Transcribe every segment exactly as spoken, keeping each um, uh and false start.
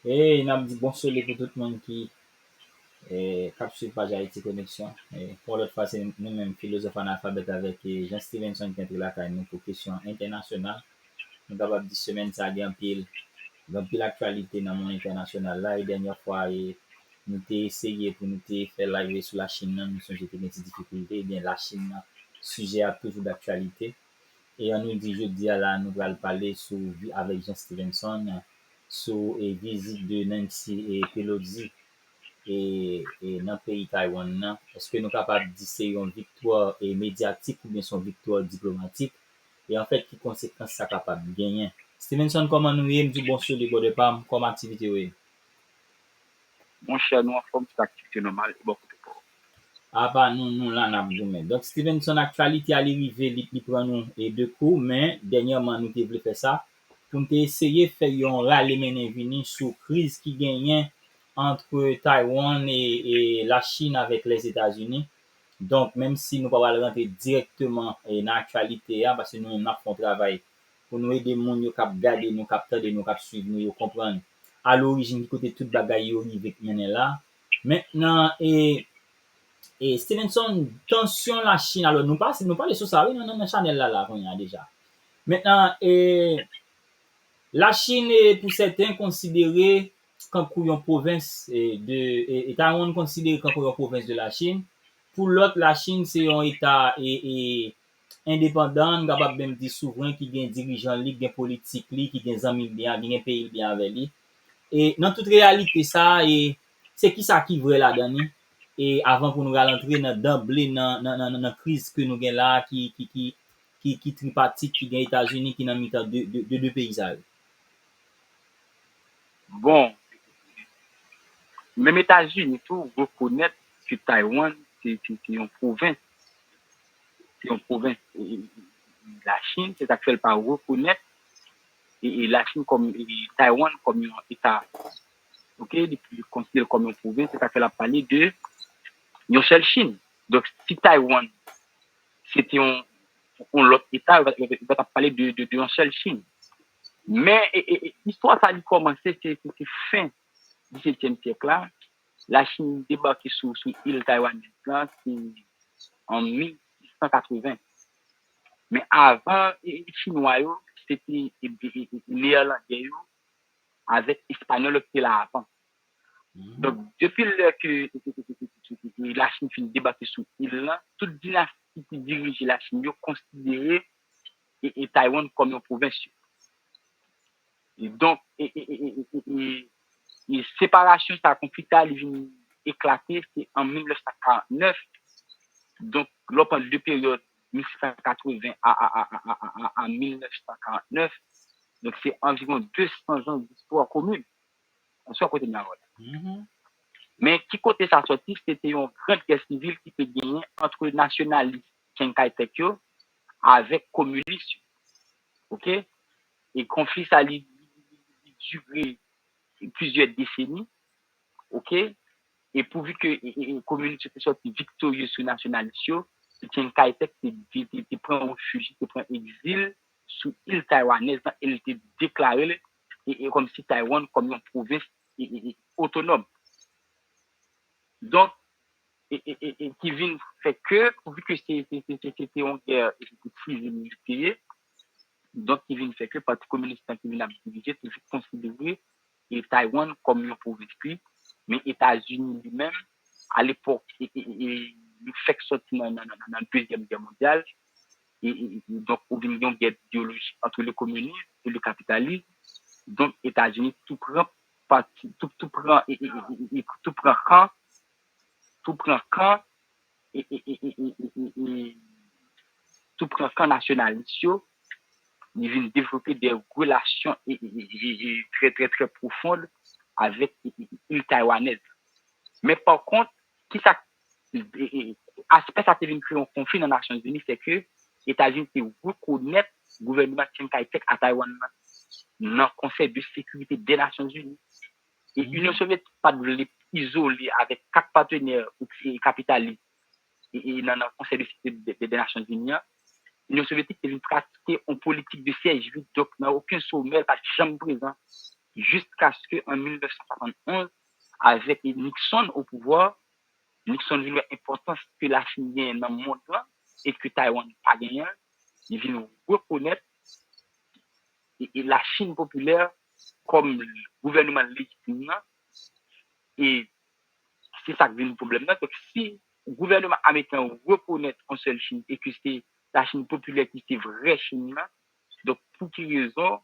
E n ap di bon sole pou tout moun ki, e, k ap swiv paj Ayiti Koneksyon. E, pou yon lòt fwa, se nou menm, filozòf analfabèt avèk, e, Jean Stevenson ki antre lakay nou pou kesyon entènasyonal. Nou kapab di semèn sa a gen anpil, gen anpil aktyalite nan mond entènasyonal la. E dènyè fwa, e, nou te eseye pou nou te fè live sou Lachin nan, nou sonje te gen ti difikulte. Ebyen, Lachin nan, sijè a toujou daktyalite. E ann nou di jodi a la, nou pral pale sou vi avèk Jean Stevenson, sou, e, vizit de Nancy, e, Pelosi, e, e, nan peyi Taiwan nan. Èske nou kapab di se yon viktwa, e, medyatik oubyen se yon viktwa diplomatik? E anfèt, ki konsekans sa kapab genyen? Stevenson, kòman nou ye? M di w bon sole, brother pa m, kòman aktivite yo ye? Monchè, nou anfòm, tout aktivite nòmal, e bò kote pa w? Apa nou, nou la n ap goumen. Donk, Stevenson, aktyalite a li rive, li, li pran nou e de kou, men dènyèman nou te vle fè sa, pou n te eseye fè yon rale mennen vini sou kriz ki genyen ant Taiwan e, e Lachin avèk Lèzetazini. Donk, menm si nou pa pral rantre dirèkteman e, nan aktyalite a, paske nou menm n ap fè yon travay pou nou ede moun yo k ap gade nou, k ap tande nou, k ap swiv nou yo konprann alorijin ki kote tout bagay yo rive k mennen la. Mentnan, e, e Stevenson, tansyon Lachin, alò nou pase, nou pale sou sa wi nan, nan, nan chanèl la, la kounye a deja. Mentnan, e, Lachin, e, pou sèten, konsidere kankou yon pwovens, e, de, e, e Taiwan konsidere kankou yon pwovens de Lachin. Pou lòt, Lachin se yon eta, e, e, endepandan, n kapab menm di souvren, ki gen dirijan li, ki gen politik li, ki gen zanmi l byen, ki gen peyi l byen avè li. E nan tout reyalite sa a, e se kisa ki vrè ladan li? E avan pou nou pral antre nan danble nan, nan, nan, nan kriz ke nou gen la a, ki, ki, ki, ki, ki tripatit, ki gen Etazini, ki nan mitan de, de, de, de peyi sa yo. Bon, menm Etazini tou rekonèt ke Taiwan se, se, se yon pwovens. Se yon pwovens. E, e, e, Lachin, se sa k fè l pa rekonèt e, e Lachin kòm, e, Taiwan kòm yon eta. Oke, li konsidere l kòm yon pwovens, se sa k fè l ap pale de yon sèl Chin. Donk, si Taiwan se te yon, yon lòt eta, yo pa t ap pale de, de, de yon sèl Chin. Men, e, e, e, istwa sa li kòmanse, se, se, se fen disetyèm syèk la. Lachin debake sou, sou il taywanèz lan, se an mil sis san katreven. Men avan, e, e, Chinwa yo, se te, e, e, e, e, Nèyèlandè yo avèk Espanyòl yo ki te la avan. Donk, depi lè ke, e, e, e, e, e, e, Lachin fin debake sou il lan, tout dinasti ki dirije Lachin yo konsidere e, e Taiwan kòm yon pwovens yo. E donk, e, e, e, e, e, e, e separasyon sa, konfli sa, li vin eklate, se an mil nèf san karant nèf. Donk, lè w pran de peryòd mil sis san katreven a, a, a, a, a, a, a, a mil nèf san karant nèf, donk se anviwon de san zan distwa komin. Ou swa kote m la wè la. Men ki kote sa sòti, se te yon gran gè sivil ki te genyen ant nasyonalis Chiang Kai-shek yo avèk kominis yo. Oke? E konfli sa li, li, li, li dire plizyè deseni. Oke? E pouvi ke e, e, e, kominis yo te sòti viktorye sou nasyonalis yo, Chiang Kai-shek te, te, te, te pran refij, te pran egzil sou il taywanèz lan e li te deklare l e, e, kòmsi Taiwan kòm yon pwovens e, e, e, otonòm. Donk, e, e, e, e, ki vin fè ke, pouvi ke se, se, se, se, se te yon gè, e, sivil li te ye, donk ki vin fè ke Pati Kominis lan ki vin ap dirije toujou konsidere e Taiwan kòm yon pwovens li, men Etazini li menm, alepòk, e, e, e, e, li fèk sòti nan, nan, nan, nan Dezyèm Gè Mondyal, e, e, e, donk, ou vin gen yon gè ideolojik ant le kominis e le kapitalis. Donk, Etazini tou pran pati, tou, tou pran, e, e, e, e, e, tou pran kan, tou pran kan, e, e, e, e, e, e, e, tou pran kan nasyonalis yo, li vin devlope de relasyon e, e, e, e, e, trè, trè, trè pwofond avèk e, e, e, il taywanèz. Men pa kont, kisa, e, e, aspè sa te vin kreye yon konfli nan Nasyonzini, se ke Etazini te rekonèt gouvènman Chiang Kai-shek a Taiwan nan, nan Konsèy de Sekirite de Nasyonzini. E Inyon Sovyetik pa t vle izole avèk kat patenè e kapitalis e, e nan, nan Konsèy de Sekirite de, de, de Nasyonzini an. Inyon Sovyetik te vin pratike yon politik de syèj vid, donk nan okenn somè, l pa t janm prezan jiskaske an mil nèf san swasann onz, avèk Nixon o pouvwa, Nixon vin wè enpòtans ke Lachin genyen nan mond lan e ke Taiwan pa genyen l, li vin rekonèt e, e Lachin popilè kòm gouvènman lejitim nan, e se sa k vin pwoblèm nan. Donk, si gouvènman ameriken an rekonèt yon sèl Chin e ke se Lachin popilè ki se vrè Chin nan, donk, pou ki rezon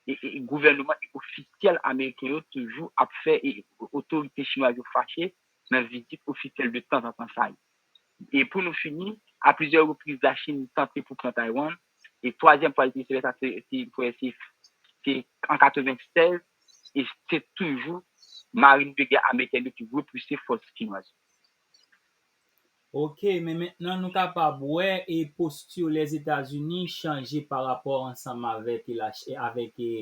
e, e gouvènman e ofisyèl ameriken yo toujou ap fè e otorite chinwaz yo fache nan vizit ofisyèl de tanzantan sa yo. E pou nou fini, a plizyè repriz, Lachin tante pou pran Taiwan. E twazyèm fwa li te eseye sa, se, se, se, se an katrevennsèz, e se toujou marin de gè amerikèn yo ki repouse fòs chinwaz yo. Ok, men mentnan nou kapab wè e posti Lèzetazini chanje pa rapò ansanm avèk e Lach-, avèk e,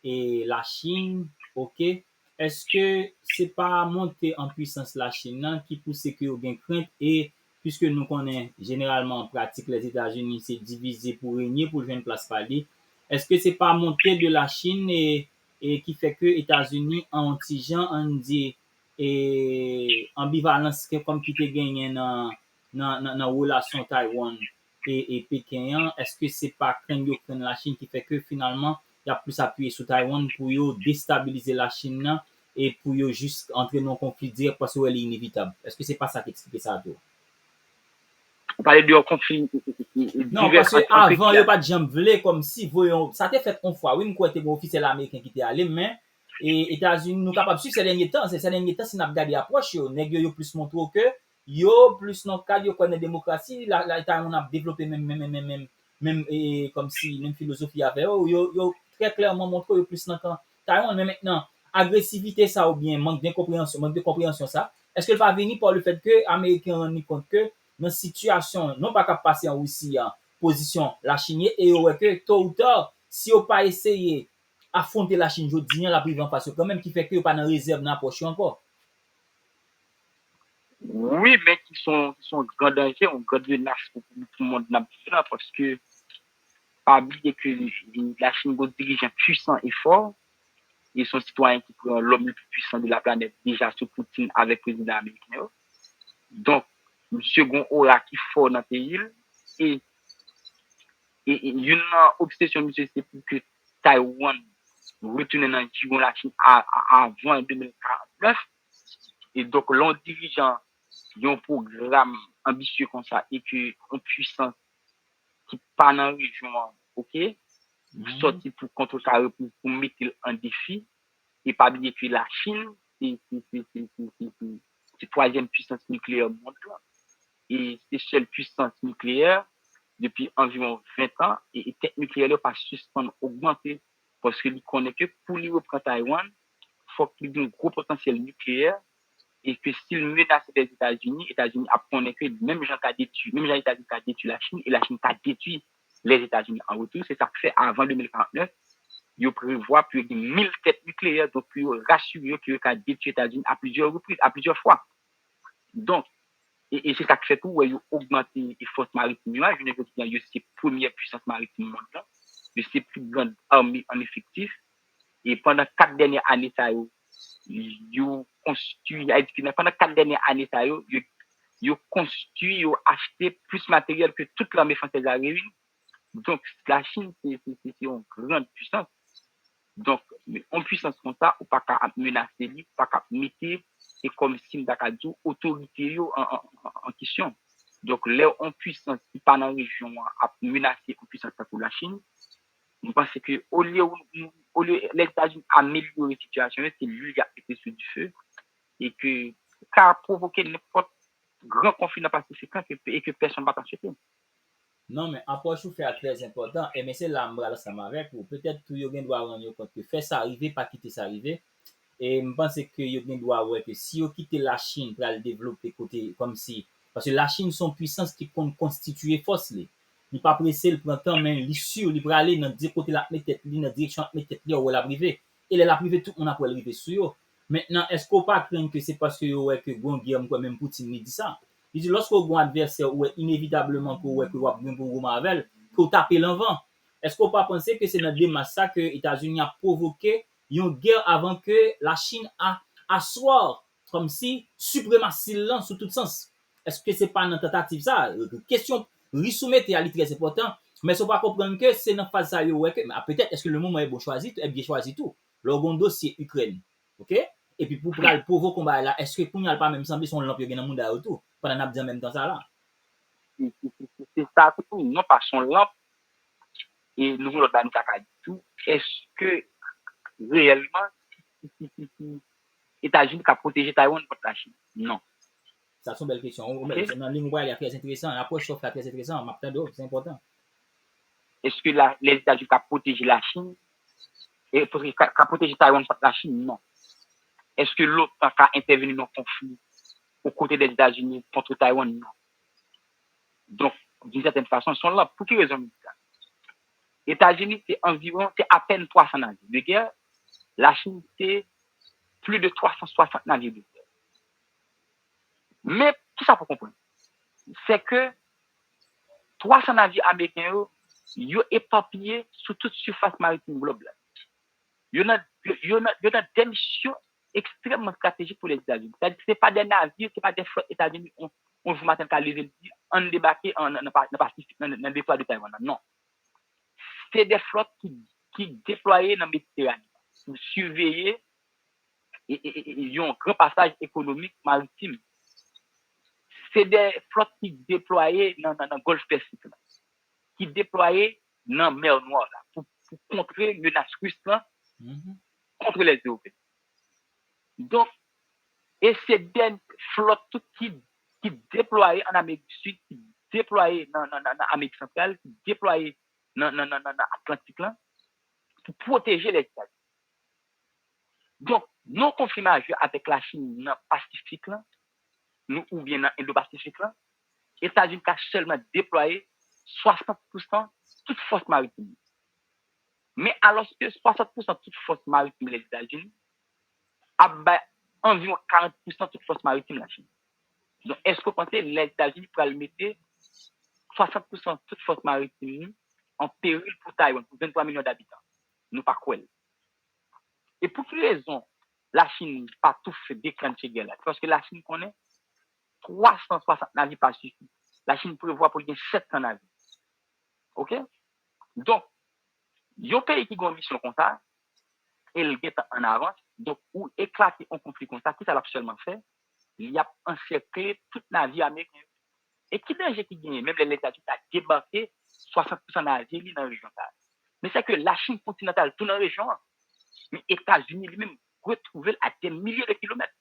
e Lachin, ok? Èske se pa monte an pwisans Lachin nan ki pouse ke yo gen krent e, piske nou konnen jeneralman pratik Lèzetazini se divize pou renye pou jwenn plas pa li, èske se pa monte de Lachin e, e ki fè ke Etazini an yon ti jan, ann di, e anbivalans ke kòm ki te genyen nan, nan, nan, nan relasyon Taiwan e, e Peken an, èske se pa krenn yo krenn Lachin ki fè ke finalman y ap plis apiye sou Taiwan pou yo destabilize Lachin nan e pou yo jis antre nan yon konfli dirèk paske yo wè li inevitab? Èske se pa sa k eksplike sa tou? Ou pale de yon konfli Non, paske avan yo pa t janm vle kòmsi voye yon, sa te fèt yon fwa wi, m kwè te gen ofisyèl ameriken ki te ale, men e Etazini, nou kapab swiv sè dènye tan, se sè dènye tan si n ap gade apwòch yo, nèg yo yo plis montre w ke yo plis nan kad yo kwè nan demokrasi, la, la Taiwan ap devlope menm, menm, menm, menm, menm, e, kòmsi menm filozofi avè yo, yo, yo trè klèman montre yo plis nan kan Taiwan, men mentnan, agresivite sa oubyen mank de konpreyansyon, mank de konpreyansyon sa, èske l pa vini pa le fèt ke Ameriken rann li kont ke nan sitiyasyon, non pa k ap pase an Risi an, pozisyon Lachin ye, e yo wè ke to ou ta, si yo pa eseye afwonte Lachin jodi an, l ap rive anfas yo kanmenm, ki fè ke yo pa nan rezèv nan apwòch yo ankò. Wi, men ki se yon, ki se yon gran danje, yon gran menas pou, pou, pou mond n ap viv la, paske pa bliye ke Lachin gen yon dirijan pwisan e fò, e se yon sitwayen ki pran lòm le pli pwisan de la planèt deja sou Putin avèk prezidan ameriken yo. Donk, misye gen yon ora ki fò nan peyi l, e, e, e youn nan obsesyon misye se pou ke Taiwan retounen nan jiwon Lachin a, a, avan de mil karant nèf. E donk, lè yon dirijan gen yon pwogram anbisye konsa e ke yon pwisans ki pa nan rejyon an, ok, sòti pou kontrekare, pou, pou mete l an defi, e pa bliye ke Lachin se, se, se twazyèm pwisans nikleyè mond lan. E se sèl pwisans nikleyè depi anviwon ven tan, e, e tèt nikleyè li yo pa sispann ogmante, paske li konnen ke pou li repran Taiwan, fòk li gen gwo potansyèl nikleyè, e ke si l menase Lèzetazini, Etazini ap konnen ke menm jan ka detwi, menm jan Etazini ka detwi Lachin, e Lachin ka detwi Lèzetazini an retou. Se sa k fè, avan de mil karant nèf, yo prevwa pou yo gen mil tèt nikleyè, donk pou yo rasire yo ke yo ka detwi Etazini a plizyè repriz, a plizyè fwa. Donk, e, e se sa k fè tou, wè, yo ogmante e fòs maritim yo a. Jounen jodi a, yo se premyè pwisans maritim mond lan. Yo se pli gran ame an efektif. E pandan kat dènye ane sa yo, yo konstwi, sa vle di ke nan, pandan kat dènye ane sa yo, yo, yo konstwi, yo achte plis materyèl ke tout lame fransèz la reyini. Donk, Lachin, se, se, se, se yon gran pwisans. Donk, yon pwisans konsa, ou pa ka ap menase li, ou pa ka ap mete, se kòmsi m ta ka di w, otorite yo an, an, an, an kesyon. Donk, lè yon pwisans ki pa nan rejyon an ap menase yon pwisans tankou Lachin, m panse ke olye, olye Lèzetazini amelyore sitiyasyon yo, se lwil y ap mete sou dife, e ke ka pwovoke nenpòt gran konfli nan Pasifik lan, ke, e ke pèsonn pa ta swete. Non, men apwòch ou fè a trè enpòtan, e men se la m pral ansanm avèk ou. Petèt tou yo gen dwa rann yo kont ke fè sa rive, pa kite sa rive. E m panse ke yo gen dwa wè ke si yo kite Lachin pral devlope kote kòmsi, paske Lachin se yon pwisans ki konn konstitiye fòs li. Li pa prese, l pran tan, men li si, li prale nan di kote l ap met tèt li, nan direksyon l ap met tèt li, ou wè l ap rive. E lè l ap rive, tout moun ap wè l rive sou yo. Mentnan, èske w pa krenn ke se paske yo wè ke gon gè, m kwè menm Putin li di sa. Li di, lòske w gon advèsè ou wè inevitableman ke w wè ke w ap gen gwo gwo mal avè l, ke w tape l anvan. Èske w pa panse ke se nan demach sa ke Etazini ap pwovoke yon gè avan ke Lachin a aswè kòmsi sipremasi l lan sou tout sans. Èske se pa nan tantativ sa? Kesyon Ri sou mete a li trè enpòtan, men si w pa konprann ke se nan faz sa yo wè ke, a petèt, èske le moment est bon chwazi, est bien chwazi tou? Lè w gen yon dosye Ikrèn, oke? Epi pou pral pwovoke yon bagay la, èske kounye a l pa menm sanble se yon lanp yo gen nan mouda yo tou, pandan n ap di an menm tan sa la? Se sa tou, non pa se yon lanp, e nou gen lòt bagay nou ta ka di tou, èske reyèlman Etazini ka pwoteje Taiwan kont Lachin? Non. Sa se yon bèl kesyon. Ou menm, nan liy ou prale a trè enteresan, apwòch sa w fè a trè enteresan, m ap tande w, se enpòtan. Èske Lèzetazini ka pwoteje Lachin? E ka pwoteje Taiwan kont Lachin? Non. Èske l'OTAN ka entèveni nan konfli okote Lèzetazini kont Taiwan? Non. Donk, d'une certaine façon, se yon lanp. Pou ki rezon m di sa? Etazini se anviwon, se apèn twa san navye de gè, Lachin se plis de twa san swasant navye de gè. Men, kisa pou konprann? Se ke twa san navye ameriken yo, yo epapiye sou tout sifas maritim glòb la. Yo nan, yo, yo nan, yo nan de misyon ekstrèmman estratejik pou Lèzetazini. Sètadi, se pa de navye, se pa de flòt Etazini, yon, yon jou maten ka leve, l di, ann debake an, nan, nan, nan Pasifik, nan, nan detwa de Taiwan nan. Non. Se de flòt ki, ki deplwaye nan Mediterane pou siveye e, e, e, yon gran pasaj ekonomik maritim. Se de flòt ki deplwaye nan, nan, nan Gòlf Pèsik la, ki deplwaye nan Mè Nwa la pou, pou kontre menas ris lan kont lè Ewopeyen. Donk, e se de flòt tou ki, ki deplwaye an Amerik di Sid, ki deplwaye nan, nan, nan, nan Amerik Santral, ki deplwaye nan, nan, nan, nan, nan Atlantik lan pou pwoteje Lèzetazini. Donk, nan yon konfli majè avèk Lachin nan Pasifik lan, nou oubyen nan Endo-Pasifik lan, Etazini ka sèlman deplwaye swasant pousan tout fòs maritim li. Men alòske swasant pousan tout fòs maritim Lèzetazini ap bay anviwon karant pousan tout fòs maritim Lachin. Donk, èske w panse Lèzetazini pral mete swasant pousan tout fòs maritim li an peril pou Taiwan, pou venntwa milyon dabitan? Nou pa kwè l. E pou ki rezon Lachin pa tou fè deklanche gè la? Se paske Lachin konnen twa san swasant navye pa sifi. Lachin prevwa pou l gen sèt san navye. Oke? Donk, yon peyi ki gen yon misyon konsa, e l gentan an avans, donk ou eklate yon konfli konsa, kisa l ap sèlman fè? Li ap ansèkle tout navye ameriken yo. E ki danje ki genyen, menm lè Lèzetazini ta debake swasant pousan navye li nan rejyon sa a? Men se ke Lachin kontinantal tou nan rejyon an. Men Etazini li menm retwouve l a dè milye de kilomèt.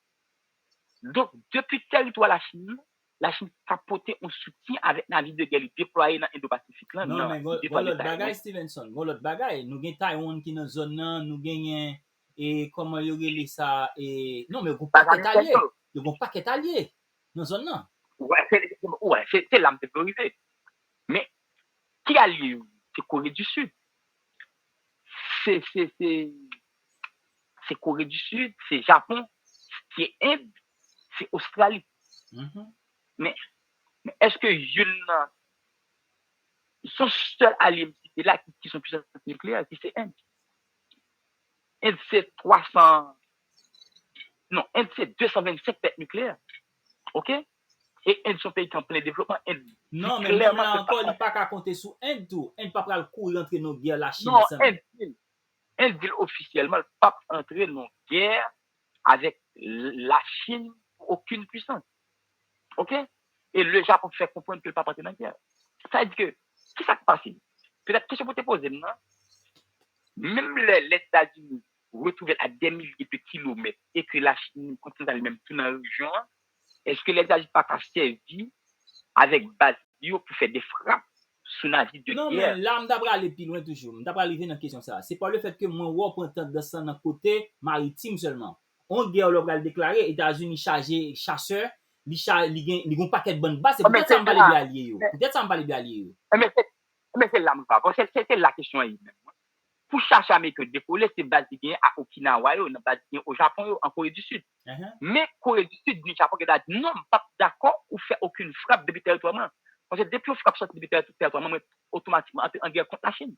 Donk, depi tèritwa Lachin nan, Lachin ka pote yon soutyen avèk navye de gè li deplwaye nan Endo-Pasifik lan, nan detwa de Taiwan. Non, men gon lòt bagay, Stevenson, gon lòt bagay. Nou gen Taiwan ki nan zòn nan, nou genyen, e, kòman yo rele sa, e, non, men gon pakèt alye. Yo gon pakèt alye nan zòn nan. Wè, se, wè, se, se la m te vle rive. Men, ki alye yo? Se Kore di Sid. Se, se, se, se Kore di Sid, se Japon, se End, se Ostrali. Men, men èske youn nan, se yon sèl alye m site la ki, ki se yon pwisans nikleyè, ki se End. End se twa san, non, End se de san vennsenk pèt nikleyè. Oke? E End se yon peyi ki an plen devlopman. End, non, men menm la ankò, li pa ka konte sou End tou. End pa pral kouri antre nan gè Lachin ansanm. Non, End di l, End di l ofisyèlman, l p ap antre nan gè avèk Lachin pou okenn pwisans. Oke? E le Japon fè konprann ke l p ap antre nan gè. Sa vle di ke, kisa k pase? Petèt kesyon pou te poze m nan, menm lè Lèzetazini retwouve l a dè milye de kilomèt e ke Lachin kontinantal li menm tou nan rejyon an, èske Lèzetazini pa ka sèvi avèk baz li yo pou fè de frap sou navye de gè? Non, men la, m ta prale pi lwen toujou. M ta pral rive nan kesyon sa a. Se pa lefèt ke mwen wè w pran tandans lan nan kote maritim sèlman. On gè lè w pral deklare, Etazini chaje chasè, li cha, li gen, li gen yon pakèt bann baz, se poutèt sa m pale de alye yo. Poutèt sa m pale de alye yo. Ebyen, se, ebyen, se la m va. Bon, se, se, se la kesyon an ye menm. Pou chasè ameriken yo dekole, se baz li genyen a Okinawa yo, nan baz li genyen o Japon yo, an Kore di Sid. Men Kore di Sid, ni Japon gentan di, non, m p ap dakò ou fè okenn frap depi tèritwa mwen. Paske depi yon frap soti depi tèritwa mwen, mwen otomatikman antre an gè kont Lachin.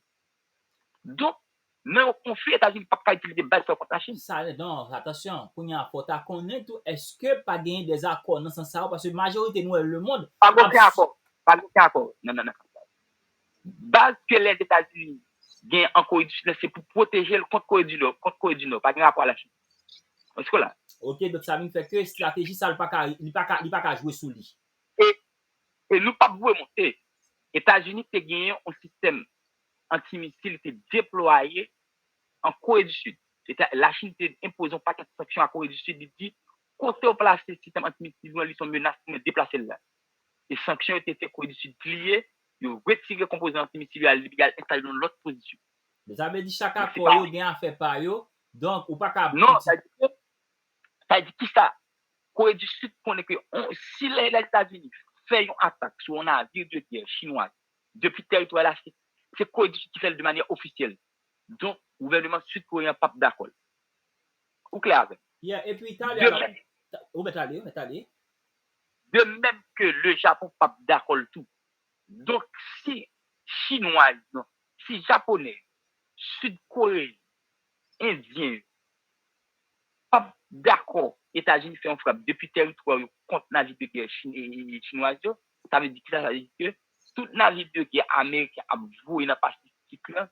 Donk, nan yon konfli, Etazini p ap ka itilize baz sa yo kont Lachin. Sa, non, atansyon. Kounye a, fò w ta konnen tou, èske pa genyen dèzakò nan sans sa yo? Paske majorite nou wè lemonn. Pa gen okenn akò. Pa gen okenn akò. Non, non, non. Baz ke Lèzetazini gen an Kore di Sid la, se pou pwoteje l kont Kore di Nò. Kont Kore di Nò. Pa gen rapò a Lachin. Èske w la? Ok, donk sa vin fè ke estrateji sa, li pa ka, li pa ka, li pa ka jwe sou li. E, e nou p ap voye monte. Etazini te genyen yon sistèm antimisil li te deplwaye an Kore di Sid. Lachin te enpoze yon pakèt sanksyon a Kore di Sid, li di, kote w plase sistèm antimisil ou an, li se yon menas pou mwen, deplase l la. E sanksyon yo te fè Kore di Sid pliye, yo retire konpozan antimisil yo, al, al enstale nan lòt pozisyon. Men sa vle di chak akò yo gen afè pa yo, donk ou pa ka. Non, sa di ke, sa di kisa? Kore di Sid konnen ke si Lèzetazini fè yon atak sou yon navir de gè chinwa depi tèritwa l, se Kore di Sid ki fè l de manyè ofisyèl. Donk, gouvènman sid koreyen an p ap dakò l. Ou klè avè m? Yeah, epi talè a, ou mèt ale, ou mèt ale. De menm ke le Japon p ap dakò l tou. Donk, si Chinwa yo, si Japonè yo, Sid Koreyen yo, Endyen yo, p ap dakò Etazini fè yon frap depi tèritwa yo kont navi de gè chinwaz yo, sa vle di kisa? Sa vle di ke tout navi de gè ameriken ap voye nan Pasifik la,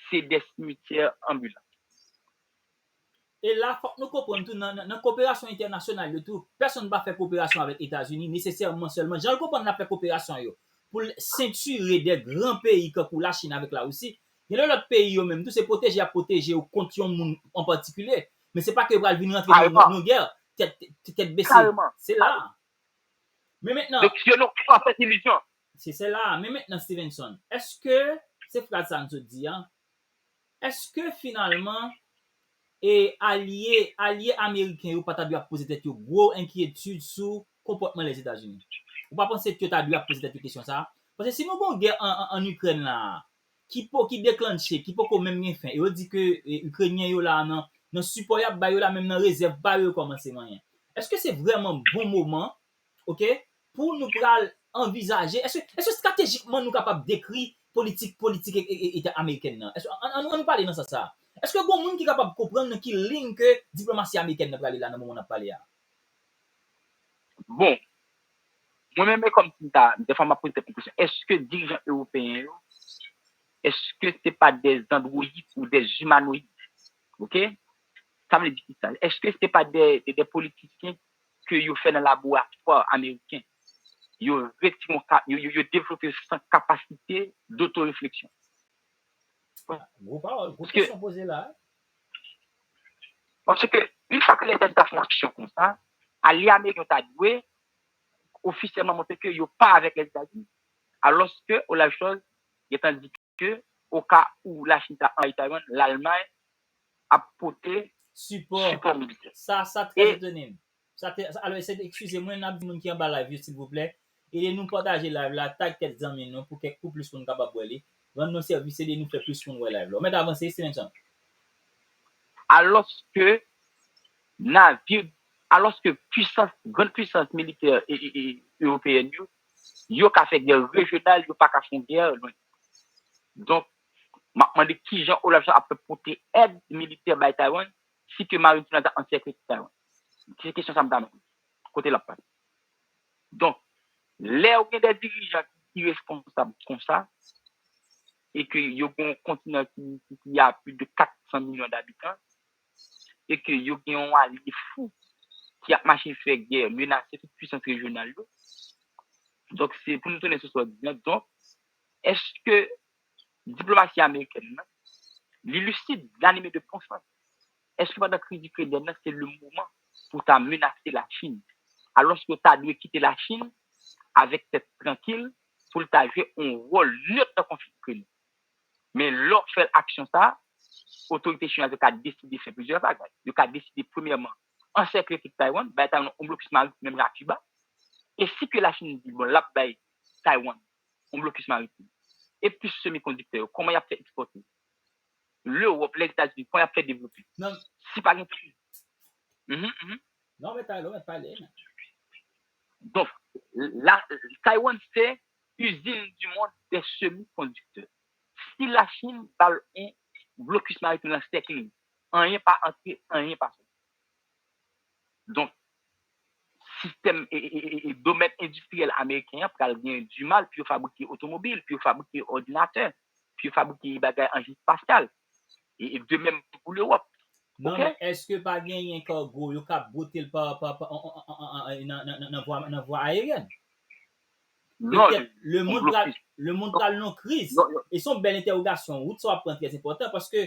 se de simityè anbilan. E la, fòk nou konprann tou, nan, nan, nan koperasyon entènasyonal yo tou, pèsonn pa fè koperasyon avèk Etazini nesesèman sèlman. Jan l konprann l ap fè koperasyon yo pou l sentire de gran peyi kankou Lachin avèk Larisi, gen de lòt peyi yo menm tou, se pwoteje y ap pwoteje yo kont yon moun an patikilye. Men se pa ke yo pral vin rantre nan, nan gè tèt, tèt bese. Se la. Men mentnan. Donk, yo nou fè ilizyon. Se, se la. Men mentnan, Stevenson, èske se fraz sa n sot di an, èske finalman e alye, alye ameriken yo pa ta dwe ap poze tèt yo gwo enkyetid sou konpòtman Lèzetazini? Ou pa panse ke yo ta dwe ap poze tèt yo kesyon sa a? Paske si nou gen yon gè an, an, an Ikrèn la a, ki po, ki deklanche, ki poko menm gen fen, e yo di ke e, Ikrenyen yo la a nan, nan sipò y ap ba yo la, menm nan rezèv pa yo, yo kòmanse manyen. Èske se vrèman bon moman, ok, pou nou pral anvizaje, èske, èske estratejikman nou kapab dekri politik, politik e, e, e, eta amerikèn nan? Èske, an, an, an nou pale nan sans sa a. Èske gon moun ki kapab konprann nan ki liy ke diplomasi amerikèn nan prale la nan moman n ap pale a? Bon, mwen menm, e kòmsi m ta, dèfwa m ap poze tèt mwen kesyon, èske dirijan ewopeyen yo, èske se pa de andwoyid ou de imanoyid? Ok? Sa vle di kisa? Èske se pa de, de, de politisyen ke yo fè nan laboratwa ameriken? Yo retire yon ka, yo, yo, yo devlope yo san kapasite dotorefleksyon. Gwo pawòl, gwo kesyon poze la. Paske, yon fwa ke Lèzetazini ta fè yon aksyon konsa, alye ameriken yo ta dwe ofisyèlman montre ke yo pa avèk Lèzetazini. Alòske, o la choz, gentan di ke, o ka ou Lachin ta anvayi Taiwan, Lalmay ap pote sipò militè. Sa, sa trè etone m. Sa te, sa, alò, se, eskize mwen, n ap di moun ki anba live yo, silvouplè, ede nou pataje live la, tag kèk zanmi nou, pou kèk, pou plis moun kapab wè li. Rann nou sèvis, ede nou fè plis moun wè live la. Ou mèt avanse, Stevenson. Alòske navir, alòske pwisans, grann pwisans militè e, e, e, ewopeyèn yo, yo ka fè gè rejyonal, yo pa ka fè yon gè lwen. Donk, m ap mande kijan Olaf Scholz ap fè pote èd militè bay Taiwan, si ke marin Chin ta ansèkle Taiwan. Se kesyon sa m ta mande. Kote l ap pase? Donk, lè ou gen de dirijan ki, ki responsab konsa, e ke yo gen yon kontinan ki, ki, ki a plis de kat san milyon dabitan, e ke yo gen yon alye fou ki ap mache fè gè, menase tout pwisans rejyonal yo. Donk, se pou nou tounen sou sa w di an. Donk, èske diplomasi amerikèn nan, li lisid, li anime de bon sans? Èske pandan kriz Ikrèn nan, se le moman pou ta menase Lachin? Alòske yo ta dwe kite Lachin avèk tèt trankil pou l ta jwe yon wòl nèt nan konfli Ikrèn nan. Men lè w fè aksyon sa a, otorite chinwaz yo ka deside fè plizyè bagay. Yo ka deside, premyèman, ansèkle tout Taiwan, bay Taiwan yon blokis maritim menm jan ak Kiba. E si ke Lachin di, bon, l ap bay Taiwan yon blokis maritim, e pis semikondiktè yo, kòman y ap fè ekspòte? Lewòp, Lèzetazini, kòman y ap fè devlope? Si pa gen. Mhm, mhm. Non, men talè, ou mèt pale, men. Donk, la, Taiwan se usine du monde des semi-conducteurs. Si Lachin ba l yon blokis maritim lan sèkile. Anyen pa antre, anyen pa soti. Donk, sistèm e, e, e, e domèn endistriyèl ameriken an pral gen dimal pou yo fabrike otomobil, pou yo fabrike òdinatè, pou yo fabrike bagay an jèt espasyal. E, e de menm pou Lewòp. Non, men èske pa genyen kago yo ka bwote l pa, pa, pa, an, an, an, an, an, nan, nan, nan, nan vwa, nan vwa ayeryèn? Non, Petèt, le mond pral, le mond pral nan kriz. E se yon bèl entèwogasyon. Wout sa w ap pran trè enpòtan paske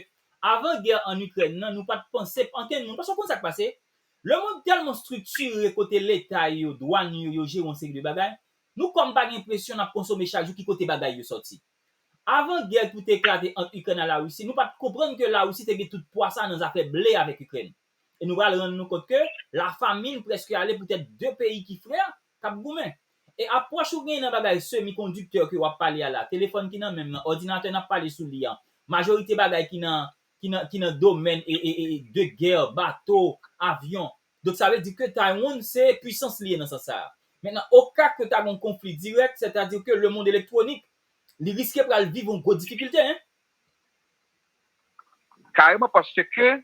avan gè an Ikrèn nan, nou pa t panse, ankenn moun, paske w konn sa k pase? Le mond tèlman estriktire kote leta yo, dwàn yo, yo jere yon seri de bagay, nou kòm pa gen enpresyon n ap konsome chak jou ki kote bagay yo sòti. Avan gè pou te eklate ant Ikrèn ak Larisi, nou pa t konprann ke Larisi te gen tout pwa sa nan zafè ble avèk Ikrèn. E nou pral rann nou kont ke lafamin prèske ale poutèt de peyi ki frè k ap goumen. E apwòch ou genyen nan bagay semikondiktè ke w ap pale a la, telefòn ki nan men m nan, òdinatè n ap pale sou li an, majorite bagay ki nan, ki nan, ki nan domèn e, e, e, de gè, bato, avyon. Donk sa vle di ke Taiwan se pwisans li ye nan sans sa a. Mentnan, oka ke ta gen yon konfli dirèk, sètadi ke le mond elektwonik, li riske pral viv yon gwo difikilte, en. Kareman, paske e,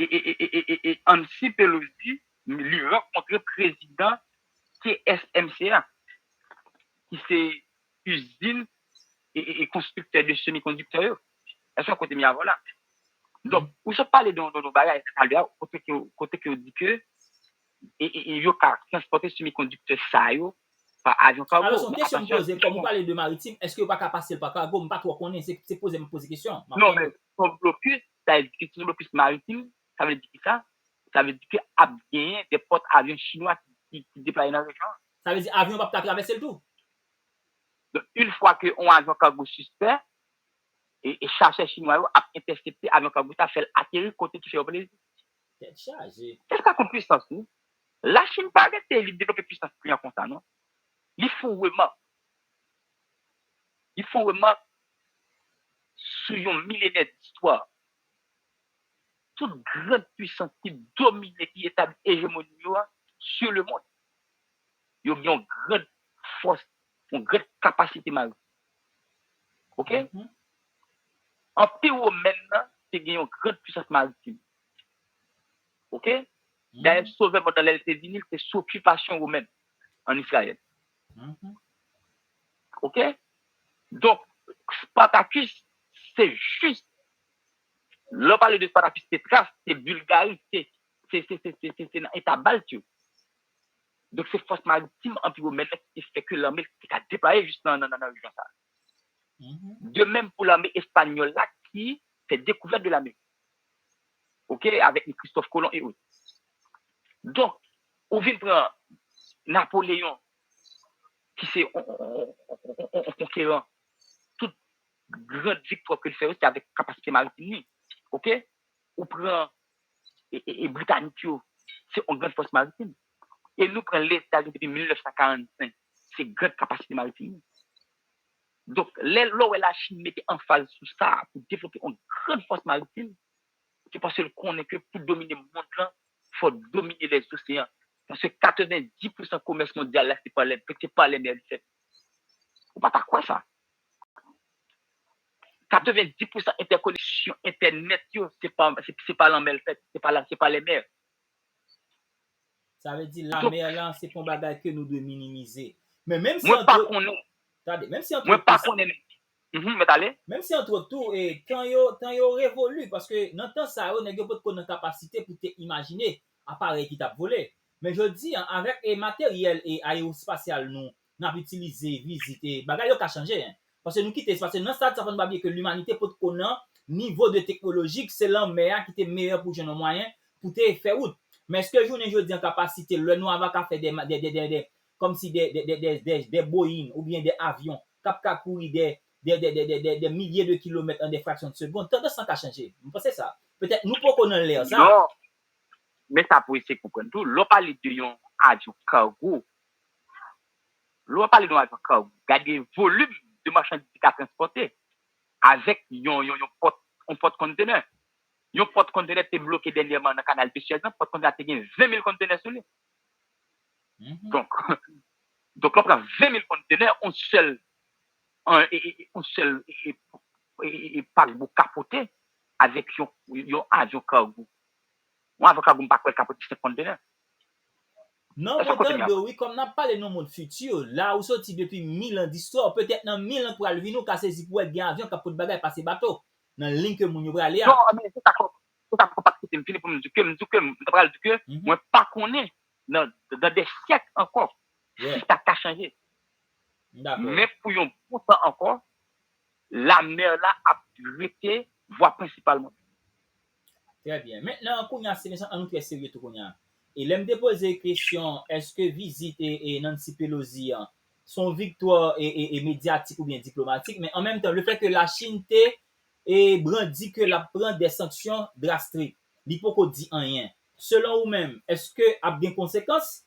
e, e, e, e, e, e Nancy Pelosi, li rankontre prezidan T S M C a, ki se izin e, e, e konstriktè de semikondiktè yo. Èske w kote mi avè w la? Donk, ou sot pale de yon bagay talè a, kote ke, kote ke yo di ke e, e, e yo ka transpòte semikondiktè sa yo pa avyon kago. Alò, se yon kesyon m poze, kòm ou pale de maritim, èske yo pa ka pase l pa kago? M pa twò konnen, se, se poze m poze kesyon. M ap Non, men se yon blokis, sa vle di ke se yon blokis maritim, sa vle di ki sa? Sa vle di ke ap genyen de pòt avyon chinwa ki, ki, ki deplwaye nan rejyon an. Sa vle di avyon p ap ka travèse l tou? Donk, yon fwa ke yon avyon kago sispè, e, e chasè chinwa yo ap entèsepte avyon kago sa, fè l ateri kote ki fè yo plezi. Tèt chaje. Tèt sa konn pwisans, wi. Lachin pa rete li devlope pwisans li an konsa, non. Li fè yon remak. Li fè yon remak sou yon milenè distwa. Tout gran pwisans ki domine, ki etabli ejemoni yo a sou lemonn, yo gen yon gran fòs, yon gran kapasite maritim. Oke? Anpi womèn nan te gen yon gran pwisans maritim. Oke? Dayè, Sovè mond lan, lè l te vini, l te sou okipasyon womèn ann Izrayèl. Oke? Donk, Spartakis, se jis, lè w pale de Spartakis, se Tras, se Bilgari, se, se, se, se, se, se, se nan eta Balt yo. Donk, se fòs maritim anpi womèn nan ki te fè ke lame te ka deplwaye jis nan, nan, nan, nan rejyon sa a. De menm pou lame espanyòl la ki fè dekouvèt de Lamerik. Oke, avèk Christophe Colomb e ot. Donk, ou vin pran Napoleyon, ki se yon, yon, yon, yon, yon konkeran, tout gran viktwa ke l fè yo, se avèk kapasite maritim li. Oke? Ou pran e, e, e Britanik yo, se yon gran fòs maritim. E nou pran Lèzetazini depi mil nèf san karannsenk, se gran kapasite maritim li. Donk, lè, lè w wè Lachin mete anfaz sou sa pou devlope yon gran fòs maritim, se paske l konnen ke pou domine mond lan, fò w domine lèzoseyan. Paske katrevenndis pousan komès mondyal la, se pa lè, se pa lèmè li fèt. Ou pa ta kwè sa. Katrevenndis pousan entèkoneksyon entènèt yo, se pa, se, se pa lanmè l fèt, se pa la, se pa lèmè. Sa vle di lamè lan, se pa yon bagay ke nou dwe minimize. Men menm si Mwen pa konnen. Tande, menm si Mwen pa konnen. Mhm, mèt ale. Menm si antwòt tou, e, tan yo, tan yo revoli, paske nan tan sa yo, nèg yo potko nan kapasite pou te imajine aparèy ki t ap vole. Men jodi a, avèk e materyèl e ayewospasyal nou, n ap itilize, vizite, bagay yo ka chanje, en. Paske nou kite, paske nan stad sa, fò nou pa bliye ke limanite potko nan nivo de teknolojik, se lanmè a ki te meyè pou jwenn yon mwayen pou te fè wout. Men èske jounen jodi an kapasite, lè nou ava ka fè de, de, de, de, de, kòmsi de, de, de, de, de, de Boeing oubyen de avyon k ap ka kouri de, de, de, de, de, de, de milye de kilomèt an de fraksyon de segonn, tandans lan ka chanje. M panse sa. Petèt nou poko nan lè sa. Non. Men sa pou eseye konprann tou, lè w pale de yon avyon kago, lè w pale de yon avyon kago, gade volim de machandiz li ka transpòte avèk yon, yon, yon pòt, yon pòt kontenè. Yon pòt kontenè te bloke dènyèman nan kanal de Suez lan, pòt kontenè te gen ven mil kontenè sou li. Donk, donk lè w pran ven mil kontenè, yon sèl, yon, e, e, e, yon sèl, e, e, e, e, e pakbo kapote avèk yon, yon avyon kago. Yon avyon kago, m pa kwè l kapote senk kontenè. Non, mwen tande w, wi, kòm n ap pale nan mond fiti, la ou soti depi mil an distwa, petèt nan mil an k pral vini, ou ka sezi pou wè gen avyon k ap pote bagay pase bato nan liy ke moun yo prale a. Non, men se sa k se sa k fè m pa kite m fini pou m di ke m di ke m ta pral di ke mwen pa konnen nan nan de syèk ankò si sa ka chanje. Men pou yon bon tan ankò, lamè la ap rete vwa prensipal mwen. Trè byen. Mentnan, kounye a, se mesye, an nou trè serye tou kounye a. E lè m te poze kesyon, èske vizit e, e Nancy Pelosi an se yon viktwa e, e, e medyatik oubyen diplomatik, men an menm tan, lefètke Lachin te e brandi ke l ap pran de sanksyon drastik. Li poko di anyen. Selon ou menm, èske ap gen konsekans?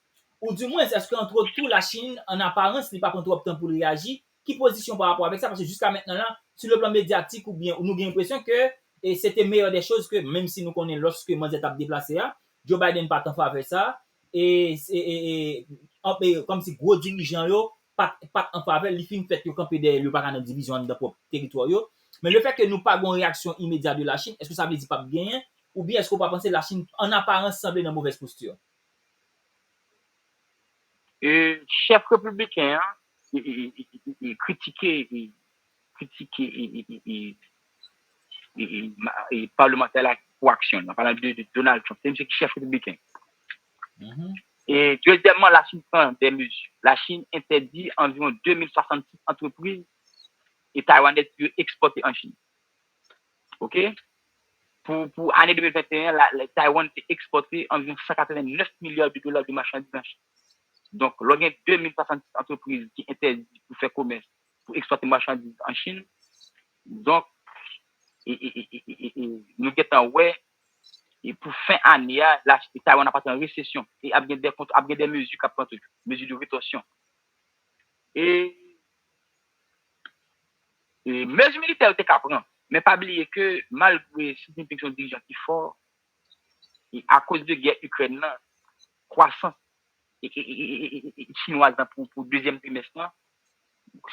Oudimwens, èske antwòt tou Lachin, an aparans, li pa pran twòp tan pou l reyaji? Ki pozisyon pa rapò avèk sa? Paske jiska mentnan la, sou le plan medyatik oubyen nou gen enpresyon ke e se te meyè de choz ke menm si nou konnen lòske manzè t ap deplase a, Joe Biden pa t an favè sa, e, e, e, e, e kòmsi gwo dirijan yo pa t pa t an favè l, li fin fèt yo kanpe dèyè l, yo pa ka nan divizyon anndan pwòp teritwa yo. Men lefètke nou pa gen yon reyaksyon imedya de Lachin, èske sa vle di p ap genyen? Oubyen èske w pa panse Lachin an aparans sanble nan movèz posti? Chèf repibliken an kritike kritike palmantè la pou aksyon l, an palan de Donald Trump, se misye ki chèf repibliken. E dezyèmman, Lachin pran de mezi. Lachin entèdi anviwon de mil swasannsis antrepriz e taywanè pou yo ekspòte an Chin. Oke? Pou, pou ane de mil venteyen, la, la, Taiwan te ekspòte anviwon san katreven nèf milya de dola de machandiz an Chin. Donk, lè w gen de mil swasannsis antrepriz ki entèdi pou fè komès, pou ekspòte machandiz an Chin, donk, e, e, e, e, e, e, nou gentan wè, e pou fen ane a, la, Taiwan ap antre an resesyon, e ap gen de kont, ap gen de mezi k ap pran toujou, mezi de retòsyon. E, e mezi militè yo te ka pran, men pa bliye ke malgre Xi Jinping se yon dirijan ki fò, e akoz de gè Ikrèn nan, kwasans e, e, e, e, e, e, chinwaz lan pou, pou dezyèm trimès lan,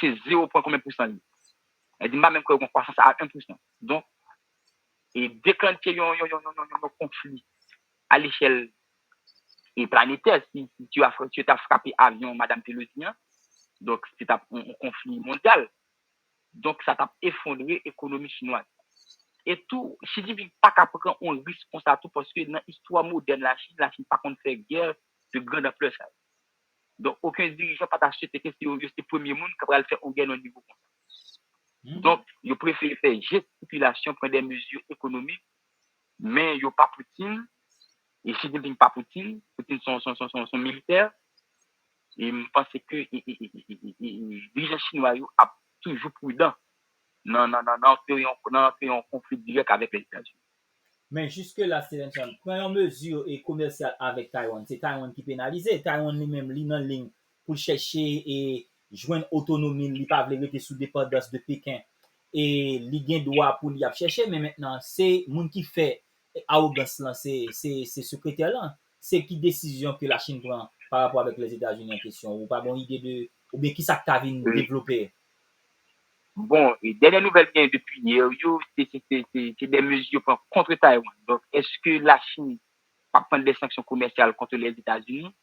se zewo pwen konbyen pousan li ye. Sa vle di, m pa menm kwè yo gen kwasans a en pousan. Donk, e deklannche yon, yon, yon, yon, yon, yon konfli a lechèl e planetè, si, si, si yo ta frape avyon Madanm Pelosi an, donk, se t ap yon, yon konfli mondyal. Donk, sa t ap efondre ekonomi chinwaz. E tou, Xi Jinping pa ka pran yon risk konsa tou, paske nan istwa modèn Lachin, Lachin pa konn fè gè de grande ampleur sa yo. Donk, okenn dirijan pa ta swete ke se yo, yo se premye moun k ap pral fè yon gè nan nivo konsa. Donk, yo prefere fè jestikilasyon, pran de mezi ekonomik, men yo pa Putin, e Xi Jinping pa Putin, Putin se yon, se yon, se yon, se yon militè, e m panse ke e, e, e, e, e, e, e, dirijan chinwa yo ap toujou pridan nan, nan, nan, nan antre yon, nan antre yon konfli dirèk avèk Lèzetazini. Men jiske la, Stevenson, pran yon mezi e komèsyal avèk Taiwan, se Taiwan ki penalize. Taiwan li menm, li nan liy pou l chèche e jwenn otonomi l, li pa vle rete sou depandans de Peken. E li gen dwa pou li ap chèche, men mentnan, se moun ki fè awogans lan, se, se, se sekretè lan. Se ki desizyon ke Lachin pran pa rapò avèk Lèzetazini an kesyon? Ou pa gen yon ide de, oubyen kisa k ka vin devlope? Bon, e dènyè nouvèl gen depi yè yo, se, se, se, se, se de mezi yo pran kont Taiwan. Donk, èske Lachin p ap pran de sanksyon komèsyal kont Lèzetazini?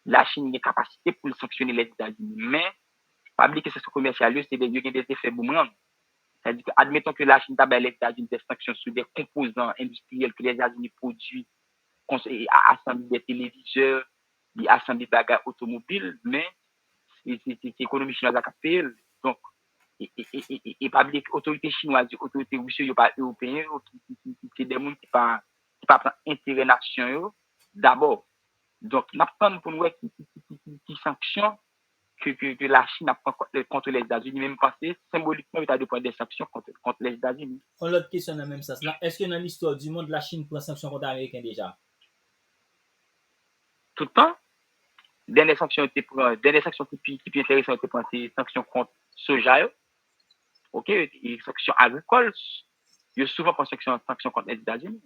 Lachin gen kapasite pou l sanksyone Lèzetazini. Men, pa bliye ke sanksyon komèsyal yo, se de, yo gen de efè boumerang. Sa vle di ke, admeton ke Lachin ta bay Lèzetazini de sanksyon sou de konpozan endistriyèl ke Lèzetazini pwodui, asanble de televizè, li asanble bagay otomobil, men se, se, se, se ekonomi chinwaz la k ap peye l. Donk, e, e, e, e, e, e pa bliye ke otorite chinwaz yo, otorite ris yo, yo pa ewopeyen, yo, ki, ki, ki, ki se de moun ki pa, ki pa pran enterè nasyon yo dabò. Donk, n ap tann pou n wè ki, ki, ki, ki, ki, ki sanksyon ke, ke, ke Lachin ap pran kont, kont Lèzetazini, men m panse, senbolikman, yo ta dwe pran de sanksyon kont, kont Lèzetazini. Yon lòt kesyon nan menm sans lan, èske nan listwa di mond, Lachin pran sanksyon kont Ameriken deja? Tout tan. Dènyè sanksyon yo te pran, dènyè sanksyon ki pi, ki pi enteresan yo te pran, se sanksyon kont soja yo. Oke, e sanksyon agrikòl, yo souvan pran sanksyon, sanksyon kont Lèzetazini.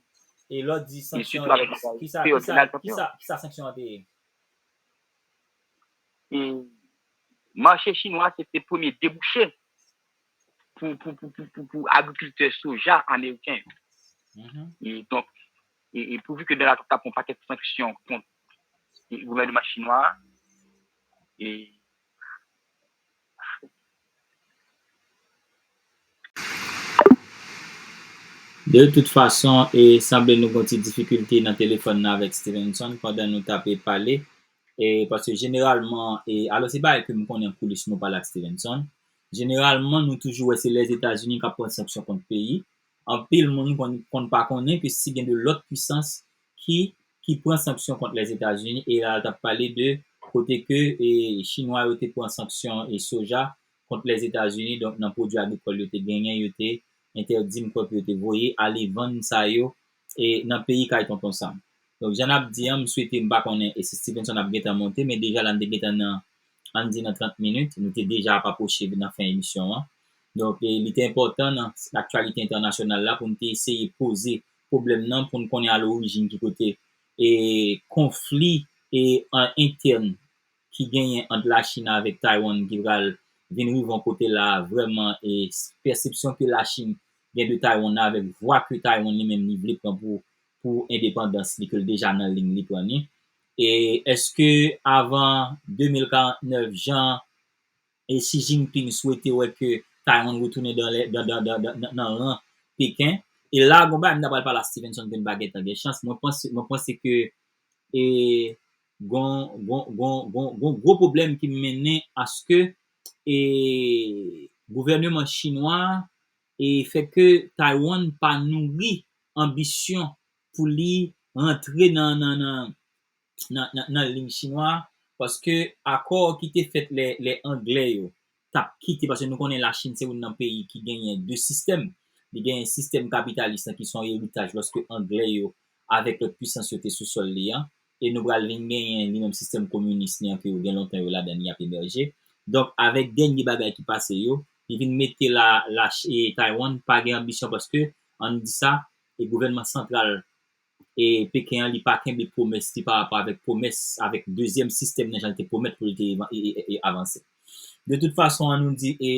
E lè w di sanksyon, kisa, kisa, kisa, kisa sanksyon an te ye? E mache chinwa se te premye debouche pou, pou, pou, pou, pou, pou agrikiltè soja ameriken yo. E donk, e, e pouvi ke Donald Trump ta pran yon pakèt sanksyon kont e, gouvènman chinwa a, e, De tout fason, e sanble nou gon ti difikilte nan telefòn nan avèk Stevenson pandan nou t ape pale. E paske jeneralman, e alò se bagay ke m konnen an koulis nou pale ak Stevenson. Jeneralman, nou toujou wè se Lèzetazini k ap pran sanksyon kont peyi. Anpil moun konn, konn pa konnen ke si gen de lòt pwisans ki, ki pran sanksyon kont Lèzetazini, e la l t ap pale de kote ke e, Chinwa yo te pran sanksyon e soja kont Lèzetazini, donk nan pwodui agrikòl yo te genyen, yo te entèdi m kwè pou yo te voye ale vann sa yo e nan peyi kay Tonton Sam. Donk, jan n ap di an, m swete, m pa konnen e si Stevenson ap gentan monte, men deja la n te gentan nan, ann di nan trant minit, nou te deja ap apwoche nan fen emisyon an. Donk, e, li te enpòtan nan aktyalite entènasyonal la pou n te eseye poze pwoblèm nan, pou n konnen a lorijin ki kote e konfli e an entèn ki genyen ant Lachin avèk Taiwan ki pral vin rive yon kote la vrèman e pèsepsyon ke Lachin gen de Taiwan nan avèk vwa ke Taiwan li menm li vle pran pou, pou endepandans li ke l deja nan liy li pran li. E èske avan de mil karant nèf jan e Xi Jinping swete wè ke Taiwan retounen nan, nan, nan, nan, nan, nan ran Peken? E la, gon bagay m ta pral pale a Stevenson ke n pa gentan gen chans. Mwen panse, mwen panse ke e gon, gon, gon, gon, gon gwo pwoblèm ki mennen aske e gouvèneman chinwa e fè ke Taiwan pa nouri anbisyon pou li rantre nan, nan, nan, nan, nan, nan liy chinwa, paske akò ki te fèt lè, lè Anglè yo t ap kite, paske nou konnen Lachin se youn nan peyi ki genyen de sistèm. Li genyen sistèm kapitalis lan ki se yon eritaj lòske Anglè yo avèk lòt pwisans yo te sou sòl li an. E nou pral vin genyen li menm sistèm kominis li an ke yo gen lontan yo ladan l y ap ebèje. Donk, avèk dènye bagay ki pase yo, li vin mete la, la, e Taiwan pa gen anbisyon paske, ann di sa, e gouvènman santral e Peken an, li pa kenbe pwomès li pa rapò avèk pwomès, avèk dezyèm sistèm nan jan l te pwomèt pou li te eva- e, e, e, e avanse. De tout fason, ann nou di, e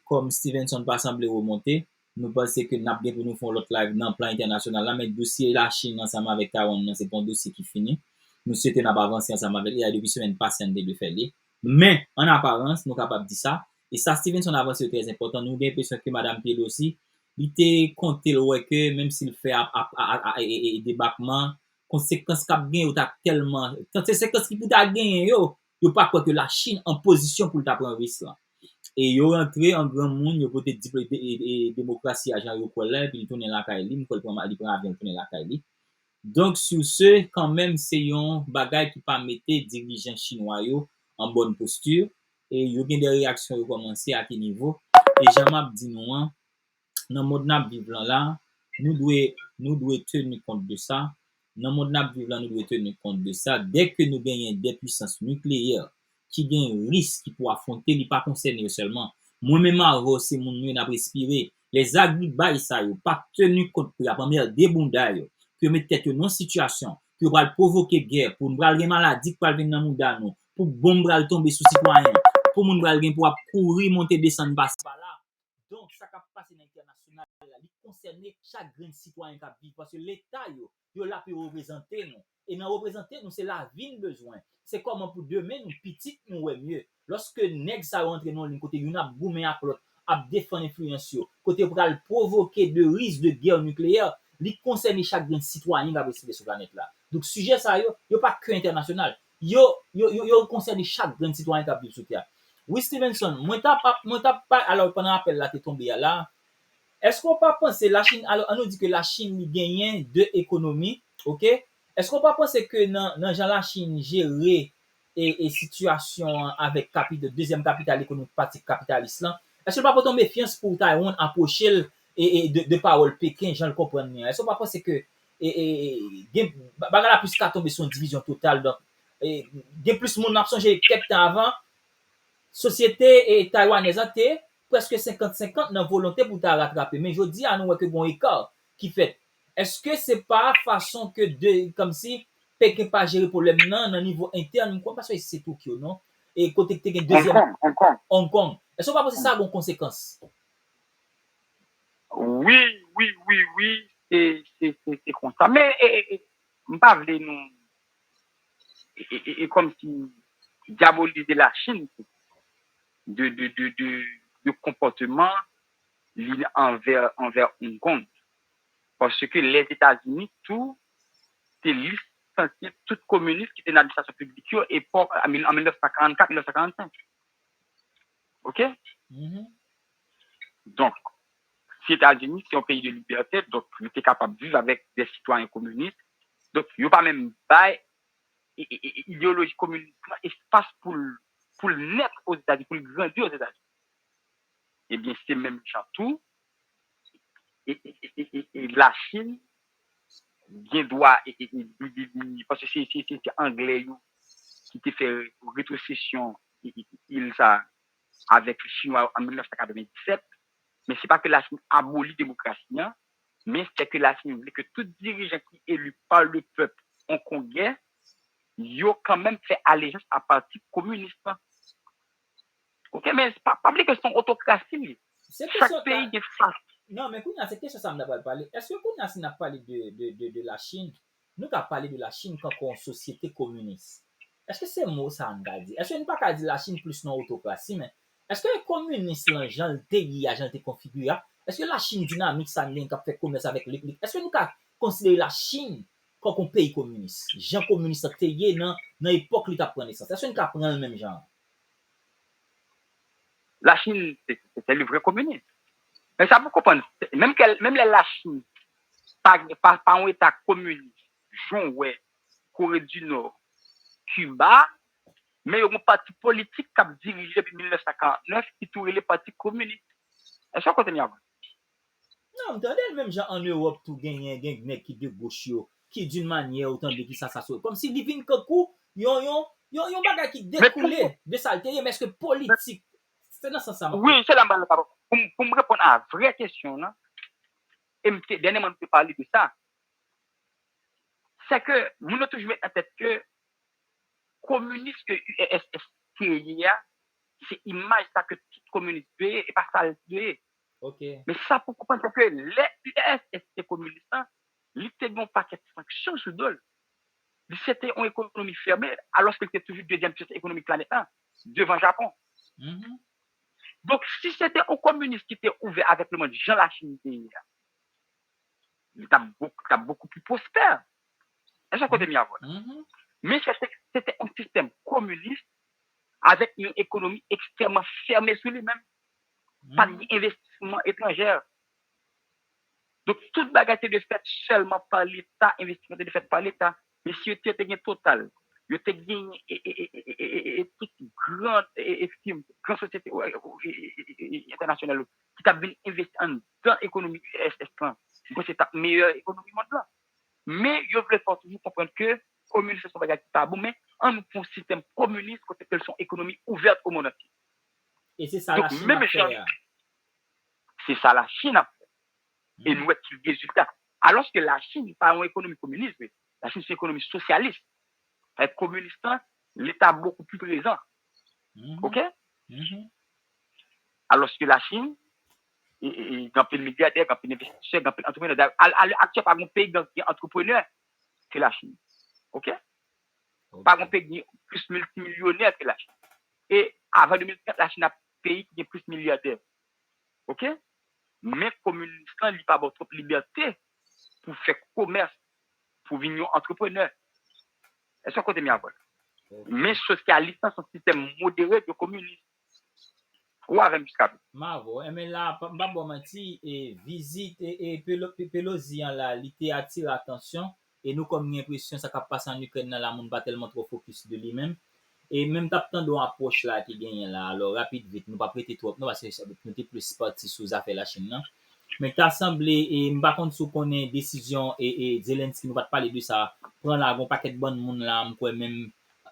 kòm Stevenson pa sanble remonte, nou panse ke n ap gen pou nou fè yon lòt live nan plan entènasyonal la, men dosye Lachin ansanm avèk Taiwan nan, se pa yon dosye ki fini. Nou swete n ap avanse ansanm avèk li, a depi semèn pase an n te dwe fè li. Men, an aparans, nou kapab di sa, e sa Stevenson avanse yo trè enpòtan, nou gen enpresyon ke Madanm Pelosi, li te konte l wè ke menm si l fè ap, ap, a, a, a, e, e, e, debakman, konsekans k ap gen yo t ap tèlman, konsekans ki pou ta genyen yo, yo pa kwè ke Lachin an pozisyon pou l ta pran risk lan. E yo rantre an granmoun, yo pote dipl- e, e, e, demokrasi a jan yo kwè l la, epi li tounen lakay li, m kwè l pran, li pran avyon, li tounen lakay li. Donk, sur ce, kanmenm, se yon bagay ki pa mete dirijan chinwa yo an bòn posti, e yo gen de reyaksyon yo kòmanse a ki nivo, e jan m ap di nou an, nan mond n ap viv lan la, nou dwe, nou dwe teni kont de sa. Nan mond n ap viv lan, nou dwe teni kont de sa. Dèke nou genyen de pwisans nikleyè ki gen risk ki pou afwonte, li pa konsène yo sèlman. Mwen menm avè w se moun nou ye, n ap respire. Lèzagribay sa yo pa teni kont pou y ap anmède bounda yo, pou yo met tèt yo nan yon sitiyasyon, pou yo pral pwovoke gè, pou n pral gen maladi k pral vin nan mouda nou, pou bonm pral tonbe sou sitwayen, pou moun pral gen pou ap kouri, monte, desann, pase pa la. Donk, sa k ap pase nan entènasyonal la, li konsène chak grenn sitwayen k ap viv, paske Leta yo, yo la pou yo reprezante nou. E nan reprezante nou, se lavi n bezwen. Se kòman pou demen nou, pitit nou wè mye. Lòske nèg sa yo antre nan yon liy kote youn ap goumen ak lòt, ap defann enfliyans yo, kote yo pral pwovoke de risk de gè nikleyè, li konsène chak grenn sitwayen k ap respire sou planèt la. Donk, sijè sa yo, yo pa ke entènasyonal. Yo, yo, yo, yo konsène chak grenn sitwayen k ap viv sou tè a. Wi, Stevenson, mwen t ap, mwen t ap pa, alò, pandan apèl la te tonbe a la, èske w pa panse Lachin, alò, ann nou di ke Lachin li genyen de ekonomi, oke? Èske w pa panse ke nan, nan jan Lachin jere e, e sitiyasyon an avèk kapital, dezyèm kapital ekonomik pati kapitalis lan, èske l pa pote yon mefyans pou Taiwan apwoche l e, e de, de pawòl Peken, jan l konprann li an? Èske w pa panse ke e, e, e, gen, bagay la plis ka tonbe sou yon divizyon total, donk, e, gen plis moun, n ap sonje kèk tan avan, sosyete e taywanèz lan te prèske senkant senkant nan volonte pou ta ratrape. Men jodi a, nou wè ke gon eka ki fèt. Èske se pa fason ke de, kòmsi Peken pa jere pwoblèm nan, nan nivo entèn, m kwè pa se Tokyo, non? E kote ki te gen dezyèm Hong Kong. Hong Kong. Èske w pa panse sa gon konsekans? Wi, wi, wi, wi, se, se, se, se konsa. Men, e, e, e, m pa vle nou, e, e, e, e kòmsi dyabolize Lachin de, de, de, de, de, de konpòteman li anvè, anvè Hong Kong. Paske Lèzetazini tou te lisansye tout kominis ki te nan administrasyon piblik yo epòk, an mil, an mil nèf san karannkat, mil nèf san karannsenk. Oke? Donk, si Etazini se yon peyi de libète, donk yo te kapab viv avèk de sitwayen kominis. Donk, yo pa menm bay e, e, e, ideyoloji kominis lan espas pou l, pou l nèt Ozetazini, pou l grandi Ozetazini. Ebyen, se menm jan tou, e, e, e, e, e, e Lachin gen dwa, e, e, e, li, li, li, paske se, se, se, se Anglè yo ki te fè retwosesyon, e, e, e, il sa avèk Chinwa yo an mil nèf san katrevenndisèt, men se pa ke Lachin aboli demokrasi an, men se ke Lachin vle ke tout dirijan ki eli pa le pèp Hongkongè, yo kanmenm fè alejans a pati kominis lan. Oke, men pa, pa bliye ke se yon otokrasi li. Se Chak kesyon peyi sa. Gen fas. Non, men kounye a, se kesyon sa m ta pral pale. Èske kounye a, si n ap pale de, de, de, de Lachin, nou ka pale de Lachin kankou yon sosyete kominis? Èske se mo sa a n ka di? Èske n pa ka di Lachin plis nan otokrasi, men èske kominis lan, jan l te ye a, jan l te konfigire a, èske Lachin dinamik sa a n gen k ap fè komès avèk lèt, èske nou ka konsidere Lachin kankou yon peyi kominis, jan kominis lan te ye nan, nan epòk li t ap pran nesans? Èske n ka pran l menm jan an? Lachin, se, se, se le vrè kominis. Men sa pou konprann, menm ke, menm lè Lachin pa, pa, pa yon eta kominis, jan w wè Kore di Nò, Kiba, men yo gen yon pati politik k ap dirije depi mil nèf san karant nèf ki tou rele Pati Kominis. Èske w konprann? Non, m tande l menm jan ann Ewòp tou genyen, gen nèg ki de goch yo, ki d'une manière ou tande ki sa, sa sou. Kòmsi li vin kankou yon, yon, yon, yon bagay ki dekoule de sa l te ye, men èske politik, se nan sans sa m ap. Wi, se la m pral pou, pou m reponn a vrè kesyon w lan. E m te, dènyèman, m te pale de sa. Se ke moun yo toujou met nan tèt ke kominis ke U R S S te ye a, se imaj sa ke tout kominis dwe ye, e pa sa l dwe ye. Men sa pou konprann, se ke lè U R S S te kominis lan, li te gen yon pakèt sanksyon sou do l. Li se te yon ekonomi fèmen, alòske li te toujou dezyèm pisans ekonomik planèt lan, devan Japon. Donk, si se te yon kominis ki te ouvè avèk lemonn jan Lachin te ye a, li t ap bokou, t ap bokou pli pwospè. Èske w konprann? Men se te, se te yon sistèm kominis avèk yon ekonomi ekstrèmman fèmen sou li menm. Pa t gen envestisman etranjè. Donk, tout bagay te dwe fèt sèlman pa Leta, envestisman te dwe fèt pa Leta. Mesye yo te, te gen Total, yo te gen e, e, e, e, e, e, e, tout gran e, e, fim, gran sosyete e, e, e, e, e, entènasyonal yo ki t ap vin envesti anndan ekonomi U R S S lan. Mwen panse se t ap meyè ekonomi mond lan. Men yo vle fè w toujou konprann ke kominis se yon bagay ki pa bon, men ann nou fè yon sistèm kominis kote ke l se yon ekonomi ouvèt o mond antye. E se sa Lachin ap fè a. Se sa Lachin ap fè. E nou wè ki rezilta. Alòske Lachin pa yon ekonomi kominis vre. Lachin se yon ekonomi sosyalis. Sa vle di kominis lan, Leta bokou pli prezan. Oke? Alòske Lachin, e, e, e, gen anpil milyadè, gen anpil envestisè, gen anpil antreprenè. Dayè, a, a lè aktyèl, pa gen yon peyi ki gen antreprenè ke Lachin. Oke? Pa gen yon peyi ki gen plis miltimilyonè ke Lachin. E avan de mil trant, Lachin ap peyi ki gen plis milyadè. Oke? Men kominis lan, li pa ba w twòp libète pou fè komès, pou vin yon antreprenè. Èske w konprann? Men sosyalis lan se yon sistèm modere de kominis. Ou avè m jiskabout? M avè w. Enben la, pa, m p ap ba w manti, e vizit e, e Pelo-, Pe-, Pelosi an la, li te atire atansyon, e nou kòm gen enpresyon sa k ap pase ann Ikrèn nan la, moun pa tèlman twò fokis de li menm. E men m t ap tande yon apwòch la ki genyen la. Alò, rapid vit, nou p ap rete twòp non, paske nou te plis pati sou zafè Lachin nan. Men ta sanble, e m pa konn si w konnen desizyon e, e Zelensky, nou pa t pale de sa, pran la, gen yon pakèt bann moun la, m kwè menm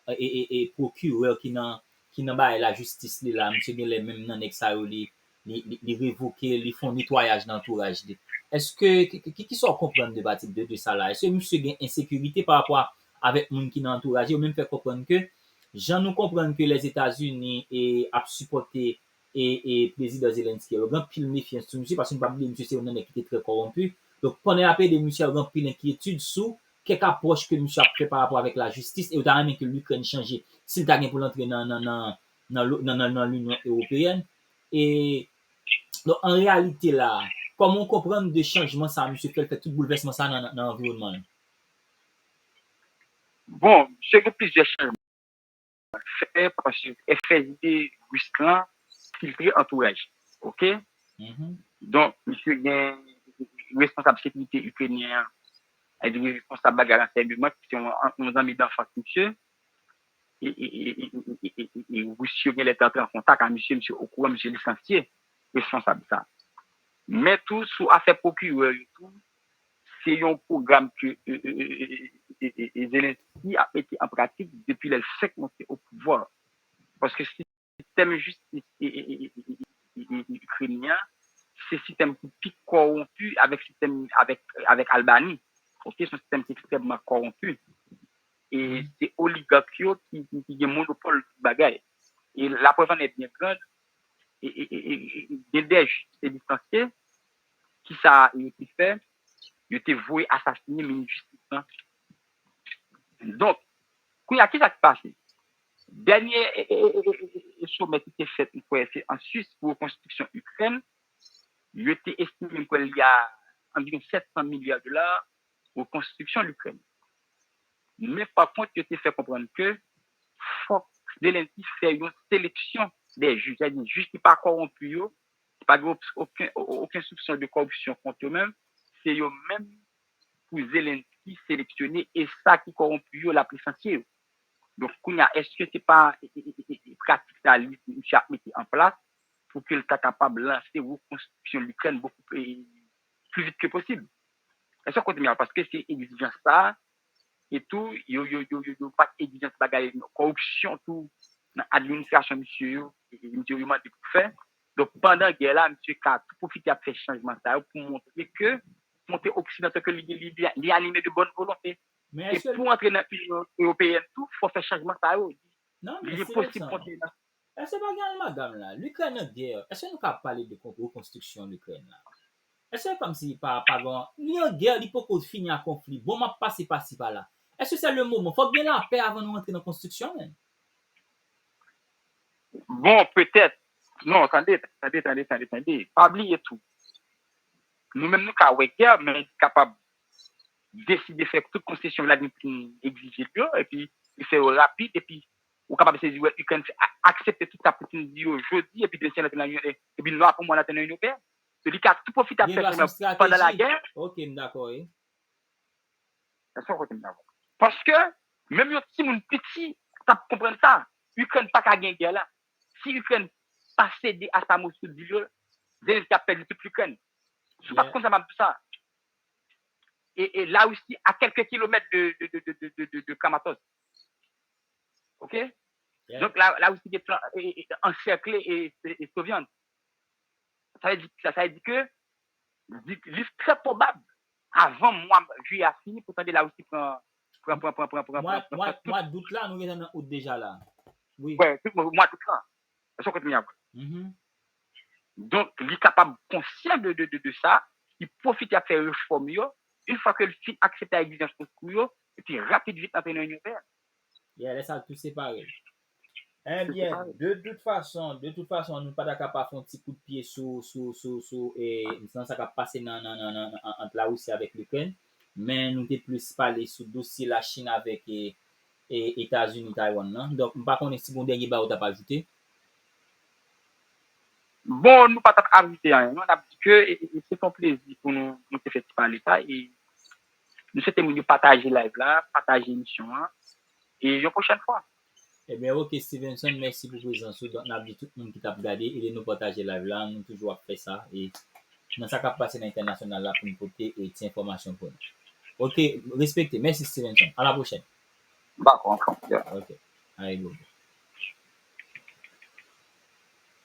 e, e, e pwokirè ki nan, ki nan bagay lajistis li la, misye genlè menm nan nèg sa yo li, li, li, li revoke, li fè yon netwayaj nan antouraj li. Èske, ki, ki, ki, kisa w konprann de pati de, de sa la? Èske misye gen ensekirite pa rapò avèk moun ki nan antouraj li? Yo menm fè konprann ke, jan nou konprann ke Lèzetazini e ap sipòte e, e prezidan Zelensky a. Yo gen anpil mefyans sou misye, paske nou pa bliye misye se youn nan nèg ki te trè kòwonpi. Donk, pandan y ap ede misye a, yo gen anpil enkyetid sou kèk apwòch ke misye ap fè pa rapò avèk lajistis, e yo ta renmen ke Likrèn chanje si l ta gen pou l antre nan, nan, nan, nan, nan, nan, nan Linyon Ewopeyèn. E, donk, an reyalite la, kòman w konprann de chanjman sa a, misye fè l fè tout boulvèsman sa a nan, nan, nan anviwònman l? Bon, misye gen plizyè chanjman l fè, paske F S B ris lan filtre antouraj li. Oke? Donk, misye gen responsab sekirite ikrenyen an, li responsab bagay ransèyman, ki se yon, yon zanmi danfans misye. E, e, e, e, e, e, e, e Ris yo genlè te antre an kontak ak misye, misye okouran, misye lisansye responsab sa. Men tou, sou afè pwokirè yo tou, se yon pwogram ke e, e, e, e, e, e, e Zelensky ap mete an pratik depi lè l fèk monte o pouvwa. Paske sistèm jistis e, e, e, e, e, e, e, ikrenyen an, se sistèm ki pi kòwonpi avèk sistèm avèk, avèk Albani. Oke, se yon sistèm ki ekstrèmman kòwonpi. E se oligak yo ki, ki, ki gen monopòl tout bagay. E laprèv an est bien grande, e, e, e, e, e, gen de jij ki te lisansye, ki sa yo te fè? Yo te voye asasinen minis jistis lan. Donk, kounye a, kisa ki pase? Dènye e, e, e, e, e, e, somè ki te fèt, m kwè, se an Swis pou rekonstriksyon Ikrèn, yo te estime, m kwè, li a anviwon sèt san milya dola rekonstriksyon Likrèn. Men pa kont, yo te fè konprann ke fòk Zelensky fè yon seleksyon de jij, sètadi jij ki pa kòwonpi yo, ki pa gen oken, oken soupsyon de kòripsyon kont yo menm, se yo menm pou Zelensky seleksyone, e sa ki kòwonpi yo, l ap lisansye yo. Donk, kounye a, èske se pa e, e, e, e, e, pratik sa a li, misye ap mete an plas pou ke l ta kapab lanse rekonstriksyon Likrèn bokou pli, pli vit ke posib? Èske w konprann? Paske se egzijans sa a, e tou, yo, yo, yo, yo, yo pa t egzijans bagay kòripsyon tou nan administrasyon misye yo, e, e, misye yo mande pou fè. Donk, pandan gè la, misye ka tou pwofite ap fè chanjman sa yo pou montre ke, montre Oksidan ke li, li, li, li anime de bòn volonte. E pou antre nan Inyon Ewopeyèn tou, fò fè chanjman sa yo. Li enposib pou antre nan. Èske pa gen amalgam la? Likrèn an gè. Èske nou ka pale de rekonstriksyon Likrèn la? Èske kòmsi pa, pa gen, li an gè, li poko fini ak konfli, bonm ap pase pasi pala. Èske se le moman? Fòk gen lapè avan nou antre nan konstriksyon menm? Bon, petèt. Non, tande, tande, tande, tande, tande. Pa bliye tou. Nou menm nou ka wè gè, men li kapab deside fè tout konsesyon Vladimir Putin egzije l yo, epi li fè yo rapid, epi ou kapab sezi wè Ikrèn aksepte tout sa Putin di yo jodi, epi demen l antre nan Inyon, epi nwa pou mwa l antre nan Inyon Ewopeyèn. Li ka tou pwofite ap fè chanjman pandan lagè. Ok, m dakò, wi. Èske w konprann sa? Paske, menm yon timoun piti t ap konprann sa. Ikrèn pa ka gen gè la. Si Ikrèn pa sede a sa Moskow di l yo, Zelensky ap pèdi tout Ikrèn. Si w pa t konn sa, m ap di w sa. E, e Larisi a kèlke kilomèt de, de, de, de, de, de, de Kramatorsk. Oke? Donk, la, Larisi gen plan e, e, ansèkle e, e, e Sovyèt. Sa vle di sa, sa vle di ke li, li trè pwobab avan mwa jiyè a fini pou tande Larisi pran pran pran pran pran pran pran pran tout. Mwa dout la, nou gentan nan out deja la. Wi. Wè, tout mwa dout la. Èske w konprann? Donk, li kapab konsyan de, de, de, de sa, li pwofite ap fè refòm yo, yon fwa ke l fin aksepte egzijans Moskou yo, epi rapid vit antre nan Inyon Ewopeyèn. Yeah, lè sa tou separe. Ebyen, de tout fason, de tout fason, nou pa ta ka pa fè yon ti kout pye sou, sou, sou, sou, e, nan sa k ap pase nan, nan, nan, nan, an, ant Larisi avèk Likrèn, men nou te plis pale sou dosye Lachin avèk, e, e, Etazini, Taiwan nan. Donk, m pa konnen si gen yon dènye bagay ou t ap ajoute. Bon, nou pa t ap ajoute anyen, non. N ap di ke e, e, e, se t on plezi pou nou, nou te fè ti pale sa, e nou swete moun yo pataje live la, pataje emisyon an, e yon pwochèn fwa. Ebyen, oke, Stevenson, mèsi pou prezans ou. Donk, n ap di tout moun ki t ap gade, ede nou pataje live la, nou toujou ap fè sa, e nan sa k ap pase nan entènasyonal la pou n pote, e, ti enfòmasyon pou nou. Oke, respekte. Mèsi, Stevenson. A la pwochèn. Dakò, anfòm. Yeah. Oke. Alright, bro.